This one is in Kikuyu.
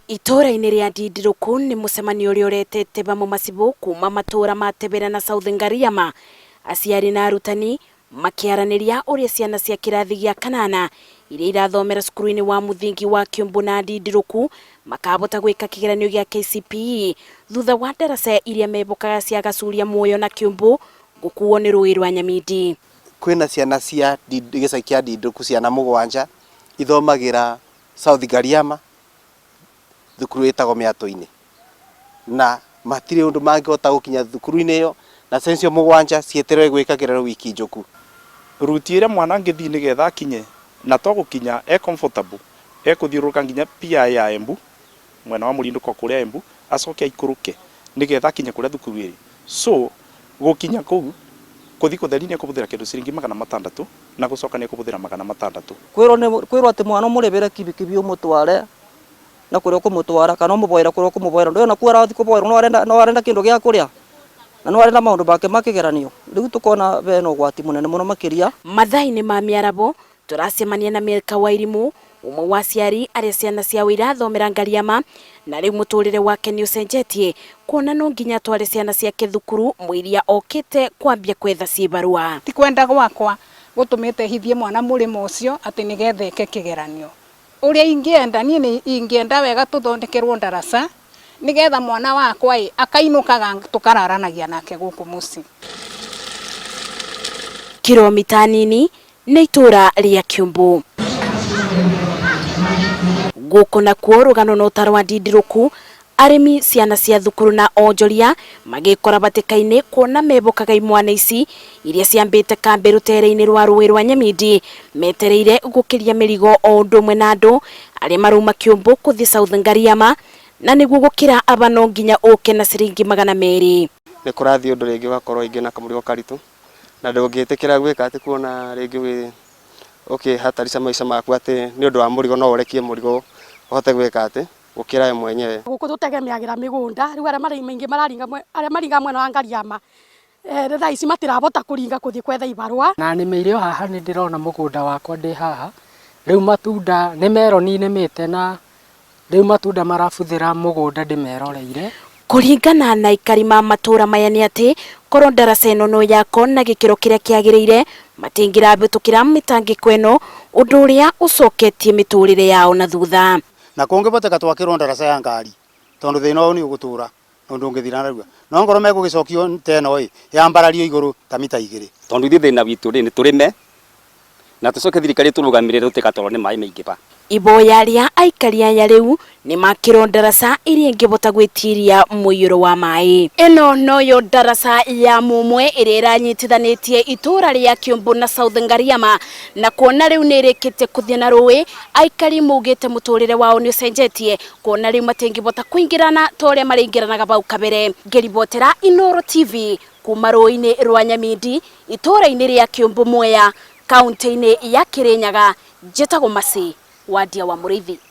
Itũra-inĩ rĩa Ndindirũkũ nĩ mũcemanio ũrĩa ũretete vamwe macibũ kuma matũra ma Tebera na South Ngariama, aciari na arutani makĩaranĩria ũrĩa ciana cia kĩrathi gĩa kanana iria irathomera cukuru-inĩ wa mũthingi wa Kĩũmbũ na Ndindirũku makahota gwĩka kĩgeranio gĩa KCPE thutha wa ndaraca iria mebokaga cia Gacuria Muoyo na Kĩũmbũ gũkuo nĩ rũĩ rwa Nyamindi. Kwĩna ciana cia gĩcagi kĩa Ndindirũku ciana 7 ithomagĩra South Ngariama thukuru ĩtagwo Mĩatũ-inĩ, na matirĩ ũndũ mangĩhota gũkinya thukuru-inĩ ĩyo, na ciana icio 7 cietereire gwĩka kĩgeranio wiki njũku. Ruti ĩrĩa mwana angĩthiĩ nĩgetha akinye na to gũkinya e comfortable ekũthiũrũrũka nginya PI ya Embu mwena wa Mũrindũko kũrĩa Embu, acoke aikũrũke nĩgetha akinye kũrĩa thukuru ĩrĩ. So gũkinya kũu kũthi kũtheri nĩ ekũhũthĩra kĩndũ ciringi 600 na gũcoka nĩ ekũhũthĩra 600. Kwĩrwo atĩ mwana ũmũrĩbĩre kibikibi ũmũtware na kũrĩa ũkũmũtwara kana ũmũboera kũrĩa ũkũmũboera, ndũĩ kuo arathiĩ kũboerwo no arenda kĩndũ gĩa kũrĩa na no arenda maũndũ make ma kĩgeranio. Rĩu tũkona bena ũgwati mũnene mũno makĩria. Mathaa-inĩ ma mĩarabo tũracemania na Milka Wairimu, ũmwe wa aciari arĩa ciana ciao irathomera Ngariama, na rĩu mũtũrĩre wake nĩ ũcenjetie kuona no nginya atware ciana ciake thukuru mũiria okĩte kwambia kwetha cibarũa. Ti kwenda gwakwa gũtũmĩte hithie mwana mũrĩmo ũcio atĩ nĩgetha eke kĩgeranio. Ũrĩa ingĩenda niĩ nĩ ingĩenda wega tũthondekerwo ndaraca nĩgetha mwana wakwa ĩ akainũkaga tũkararanagia nake gũkũ mũciĩ. Kilomita nini nĩ itũra rĩa Kĩũmbũ. Gũkũ nakuo rũgano no ta rwa Ndindirũku, arĩmi, ciana cia thukuru na onjoria magĩkora batĩka-inĩ kuona mebokaga imwana ici iria ciambĩte kambĩ rũtere-inĩ rwa rũĩ rwa Nyamindi metereire gũkĩria mĩrigo o ũndũ ũmwe na andũ arĩa marauma Kĩũmbũ kũthiĩ South Ngariama, na nĩguo gũkĩra aba no nginya ũke na ciringi 200. Nĩ kũrathiĩ ũndũ rĩngĩ ũgakorwo rĩngĩ na kamũrigo karitũ na ndũngĩtĩkĩra gwĩka atĩ kuona rĩngĩ wĩ ũkĩhatarisha maica maku atĩ nĩ ũndũ wa mũrigo no ũrekie mũrigo ũhote gwĩka atĩ gũkĩra we mwenyewe. Gũkũ tũtegemeagĩra mĩgũnda rĩu arĩa maingĩ mararinga arĩa maringa mwena wa Ngariama thaa ici matirabota kũringa kũthiĩ kwetha ibarũa. Na nĩmĩire o haha nĩ ndĩrona mũgũnda wakwa ndĩ haha, rĩu matunda nĩ meroni nĩmĩte na rĩu matunda marabuthĩra mũgũnda ndĩmeroreire. Kũringana na aikari ma matũra maya nĩ atĩ korwo ndaraca ĩno no yakwo na gĩkĩro kĩrĩa kĩagĩrĩire matingĩrahĩtũkĩra mĩtangĩko ĩno, ũndũ ũrĩa ũcoketie mĩtũrĩre yao na thutha. Na kũngĩhoteka twakĩrwo ndaraca ya ngari tondũ thĩna ũyũ nĩ ũgũtũra na ũndũ ũngĩthira narua, no ngorwo megũgĩcokio ta ĩno ĩ yambarario igũrũ ta mita 2. Tondũ ithuĩ thĩna witũ rĩ nĩ tũrĩme na tũcoke thirikari ĩtũrũgamĩrĩre tũtigatwarwo nĩ maĩ maingĩba. Iboya rĩa aikari aya rĩu nĩ makĩrwo ndaraca iria ingĩbota gwĩtiria mũiyũro wa maĩ. Ĩno noyo ndaraca ya Mumwe ĩrĩa ĩranyitithanĩtie itũra rĩa Kĩũmbũ na South Ngariama, na kuona rĩu nĩ ĩrĩkĩtie kũthiĩ na rũĩ, aikari maugĩte mũtũrĩre wao nĩ ũcenjetie kuona rĩu matingĩbota kũingĩrana ta ũrĩa marĩingĩranaga bau kabere. Ngĩribotera Inooro TV kuma rũĩ-inĩ rwa Nyamindi itũra-inĩ rĩa Kĩũmbũ Mwea kaunti-inĩ ya Kĩrĩnyaga, njĩtagwo Mercy Wandia wa Mũrĩithi.